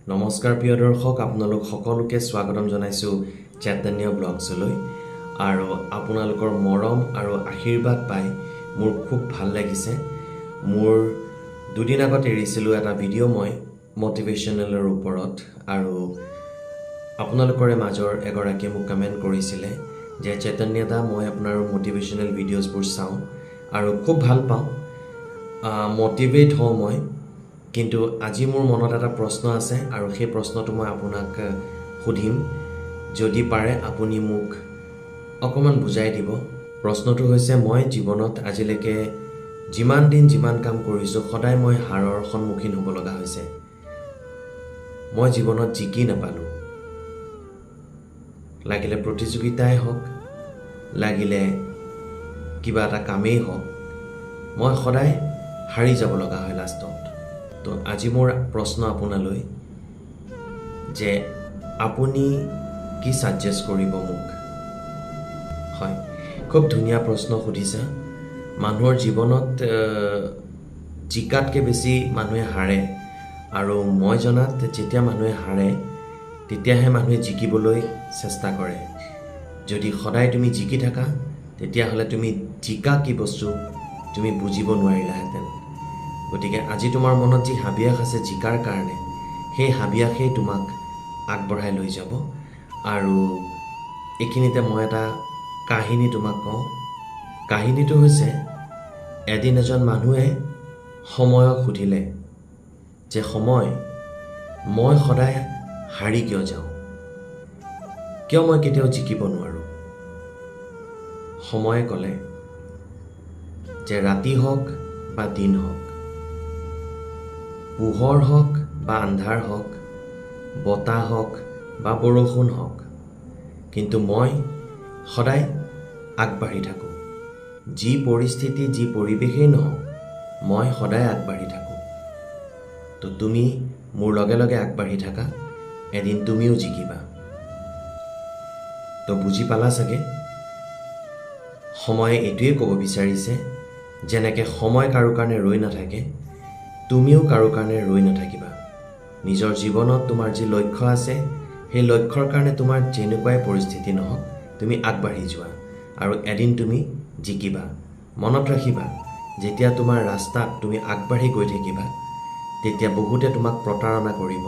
নমস্কাৰ প্ৰিয় দৰ্শক, আপোনালোক সকলোকে স্বাগতম জনাইছোঁ চৈতন্য ব্লগছলৈ। আৰু আপোনালোকৰ মৰম আৰু আশীৰ্বাদ পাই মোৰ খুব ভাল লাগিছে। মোৰ দুদিন আগত এৰিছিলোঁ এটা ভিডিঅ' মই মটিভেশ্যনেলৰ ওপৰত, আৰু আপোনালোকৰে মাজৰ এগৰাকীয়ে মোক কমেণ্ট কৰিছিলে যে চৈতন্য দা, মই আপোনাৰ মটিভেশ্যনেল ভিডিঅ'জবোৰ চাওঁ আৰু খুব ভাল পাওঁ, মটিভেট হওঁ মই। কিন্তু আজি মোৰ মনত এটা প্ৰশ্ন আছে আৰু সেই প্ৰশ্নটো মই আপোনাক সুধিম। যদি পাৰে আপুনি মোক অকণমান বুজাই দিব। প্ৰশ্নটো হৈছে, মই জীৱনত আজিলৈকে যিমান দিন যিমান কাম কৰিছোঁ, সদায় মই হাৰৰ সন্মুখীন হ'ব লগা হৈছে। মই জীৱনত জিকি নাপালোঁ, লাগিলে প্ৰতিযোগিতাই হওক, লাগিলে কিবা এটা কামেই হওক, মই সদায় হাৰি যাব লগা হয় লাষ্টত। তো আজি মোৰ প্ৰশ্ন আপোনালৈ যে আপুনি কি ছাজেষ্ট কৰিব মোক? হয়, খুব ধুনীয়া প্ৰশ্ন সুধিছা। মানুহৰ জীৱনত জিকাতকৈ বেছি মানুহে হাৰে, আৰু মই জনাত যেতিয়া মানুহে হাৰে তেতিয়াহে মানুহে জিকিবলৈ চেষ্টা কৰে। যদি সদায় তুমি জিকি থাকা, তেতিয়াহ'লে তুমি জিকা কি বস্তু তুমি বুজিব নোৱাৰিলাহেঁতেন। গতিকে আজি তোমাৰ মনত যি হাবিয়াস আছে জিকাৰ কাৰণে, সেই হাবিয়াসেই তোমাক আগবঢ়াই লৈ যাব। আৰু এইখিনিতে মই এটা কাহিনী তোমাক কওঁ। কাহিনীটো হৈছে, এদিন এজন মানুহে সময়ক সুধিলে যে সময়, মই সদায় হাৰি কিয় যাওঁ? কিয় মই কেতিয়াও জিকিব নোৱাৰোঁ? সময়ে ক'লে যে ৰাতি হওক বা দিন হওক, পোহৰ হওক বা আন্ধাৰ হওক, বতাহ হওক বা বৰষুণ হওক, কিন্তু মই সদায় আগবাঢ়ি থাকোঁ। যি পৰিস্থিতি, যি পৰিৱেশেই নহওক, মই সদায় আগবাঢ়ি থাকোঁ। তো তুমি মোৰ লগে লগে আগবাঢ়ি থাকা, এদিন তুমিও জিকিবা। তো বুজি পালা চাগে, সময়ে এইটোৱে ক'ব বিচাৰিছে, যেনেকৈ সময় কাৰো কাৰণে ৰৈ নাথাকে, তুমিও কাৰো কাৰণে ৰৈ নাথাকিবা। নিজৰ জীৱনত তোমাৰ যি লক্ষ্য আছে, সেই লক্ষ্যৰ কাৰণে তোমাৰ যেনেকুৱাই পৰিস্থিতি নহওক, তুমি আগবাঢ়ি যোৱা আৰু এদিন তুমি জিকিবা। মনত ৰাখিবা, যেতিয়া তোমাৰ ৰাস্তাত তুমি আগবাঢ়ি গৈ থাকিবা, তেতিয়া বহুতে তোমাক প্ৰতাৰণা কৰিব,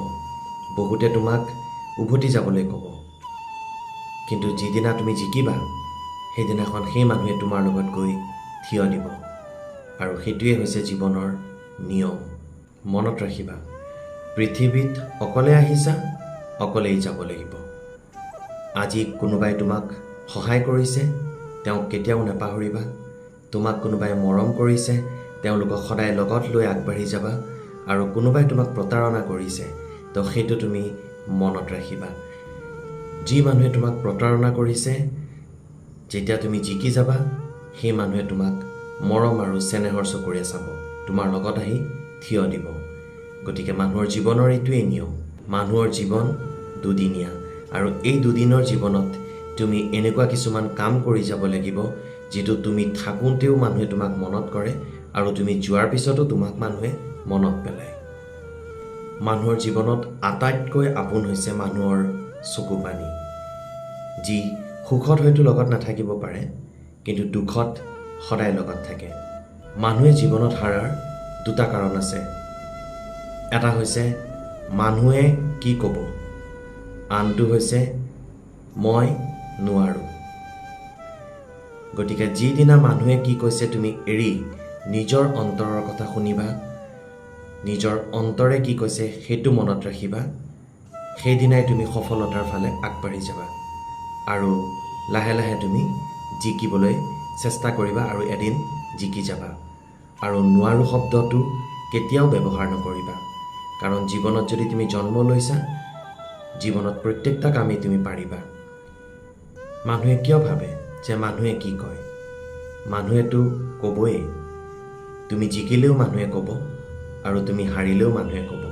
বহুতে তোমাক উভতি যাবলৈ ক'ব। কিন্তু যিদিনা তুমি জিকিবা, সেইদিনাখন সেই মানুহে তোমাৰ লগত গৈ থিয় দিব। আৰু সেইটোৱে হৈছে জীৱনৰ নিয়ম। মনত ৰাখিবা, পৃথিৱীত অকলে আহিছা, অকলেই যাব লাগিব। আজি কোনোবাই তোমাক সহায় কৰিছে, তেওঁক কেতিয়াও নাপাহৰিবা। তোমাক কোনোবাই মৰম কৰিছে, তেওঁলোকক সদায় লগত লৈ আগবাঢ়ি যাবা। আৰু কোনোবাই তোমাক প্ৰতাৰণা কৰিছে, তো সেইটো তুমি মনত ৰাখিবা। যি মানুহে তোমাক প্ৰতাৰণা কৰিছে, যেতিয়া তুমি জিকি যাবা, সেই মানুহে তোমাক মৰম আৰু চেনেহৰ চকুৰে চাব, তোমাৰ লগত আহি থিয় দিব। গতিকে মানুহৰ জীৱনৰ এইটোৱেই নিয়ম। মানুহৰ জীৱন দুদিনীয়া, আৰু এই দুদিনৰ জীৱনত তুমি এনেকুৱা কিছুমান কাম কৰি যাব লাগিব, যিটো তুমি থাকোঁতেও মানুহে তোমাক মনত কৰে আৰু তুমি যোৱাৰ পিছতো তোমাক মানুহে মনত পেলায়। মানুহৰ জীৱনত আটাইতকৈ আপোন হৈছে মানুহৰ চকু পানী, যি সুখত হয়তো লগত নাথাকিব পাৰে, কিন্তু দুখত সদায় লগত থাকে। মানুহে জীৱনত হাৰাৰ দুটা কাৰণ আছে। এটা হৈছে মানুহে কি ক'ব, আনটো হৈছে মই নোৱাৰোঁ। গতিকে যিদিনা মানুহে কি কৈছে তুমি এৰি নিজৰ অন্তৰৰ কথা শুনিবা, নিজৰ অন্তৰে কি কৈছে সেইটো মনত ৰাখিবা, সেইদিনাই তুমি সফলতাৰ ফালে আগবাঢ়ি যাবা আৰু লাহে লাহে তুমি জিকিবলৈ চেষ্টা কৰিবা আৰু এদিন জিকি যাবা। আৰু নোৱাৰোঁ শব্দটো কেতিয়াও ব্যৱহাৰ নকৰিবা, কাৰণ জীৱনত যদি তুমি জন্ম লৈছা, জীৱনত প্ৰত্যেকটা কামেই তুমি পাৰিবা। মানুহে কিয় ভাবে যে মানুহে কি কয়? মানুহেতো ক'বই। তুমি জিকিলেও মানুহে ক'ব আৰু তুমি হাৰিলেও মানুহে ক'ব।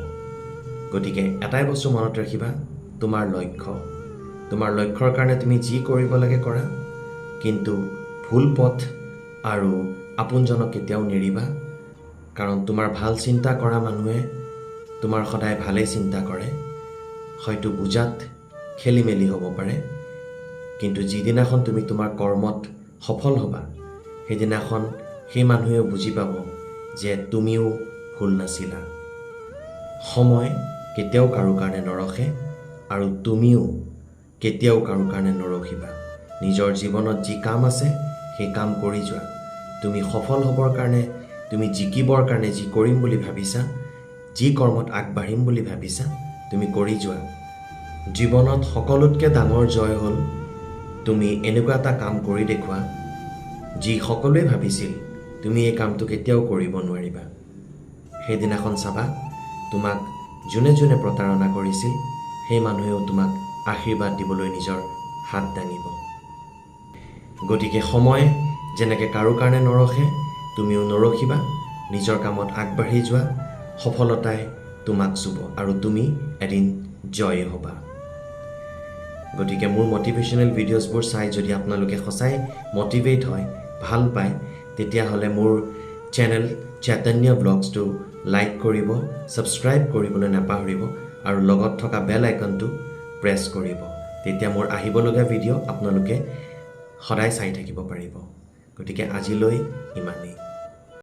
গতিকে এটাই বস্তু মনত ৰাখিবা, তোমাৰ লক্ষ্য, তোমাৰ লক্ষ্যৰ কাৰণে তুমি যি কৰিব লাগে কৰা, কিন্তু ভুল পথ আৰু আপোনজনক কেতিয়াও নেৰিবা। কাৰণ তোমাৰ ভাল চিন্তা কৰা মানুহে তোমাৰ সদায় ভালেই চিন্তা কৰে, হয়তো বুজাত খেলি মেলি হ'ব পাৰে, কিন্তু যিদিনাখন তুমি তোমাৰ কৰ্মত সফল হ'বা, সেইদিনাখন সেই মানুহেও বুজি পাব যে তুমিও ভুল নাছিলা। সময় কেতিয়াও কাৰো কাৰণে নৰখে আৰু তুমিও কেতিয়াও কাৰো কাৰণে নৰখিবা। নিজৰ জীৱনত যি কাম আছে সেই কাম কৰি যোৱা। তুমি সফল হ'বৰ কাৰণে, তুমি জিকিবৰ কাৰণে যি কৰিম বুলি ভাবিছা, যি কৰ্মত আগবাঢ়িম বুলি ভাবিছা, তুমি কৰি যোৱা। জীৱনত সকলোতকৈ ডাঙৰ জয় হ'ল তুমি এনেকুৱা এটা কাম কৰি দেখুওৱা যি সকলোৱে ভাবিছিল তুমি এই কামটো কেতিয়াও কৰিব নোৱাৰিবা। সেইদিনাখন চাবা, তোমাক যোনে যোনে প্ৰতাৰণা কৰিছিল সেই মানুহেও তোমাক আশীৰ্বাদ দিবলৈ নিজৰ হাত দাঙিব। গতিকে সময় যেনেকৈ কাৰো কাৰণে নৰখে, তুমিও নৰখিবা। নিজৰ কামত আগবাঢ়ি যোৱা, সফলতাই তোমাক চুব আৰু তুমি এদিন জয়ী হ'বা। গতিকে মোৰ মটিভেশ্যনেল ভিডিঅ'জবোৰ চাই যদি আপোনালোকে সঁচাই মটিভেট হয়, ভাল পায়, তেতিয়াহ'লে মোৰ চেনেল চৈতন্য ব্লগছটো লাইক কৰিব, ছাবস্ক্ৰাইব কৰিবলৈ নাপাহৰিব আৰু লগত থকা বেল আইকনটো প্ৰেছ কৰিব। তেতিয়া মোৰ আহিবলগীয়া ভিডিঅ' আপোনালোকে সদায় চাই থাকিব পাৰিব। গতিকে আজিলৈ ইমানেই।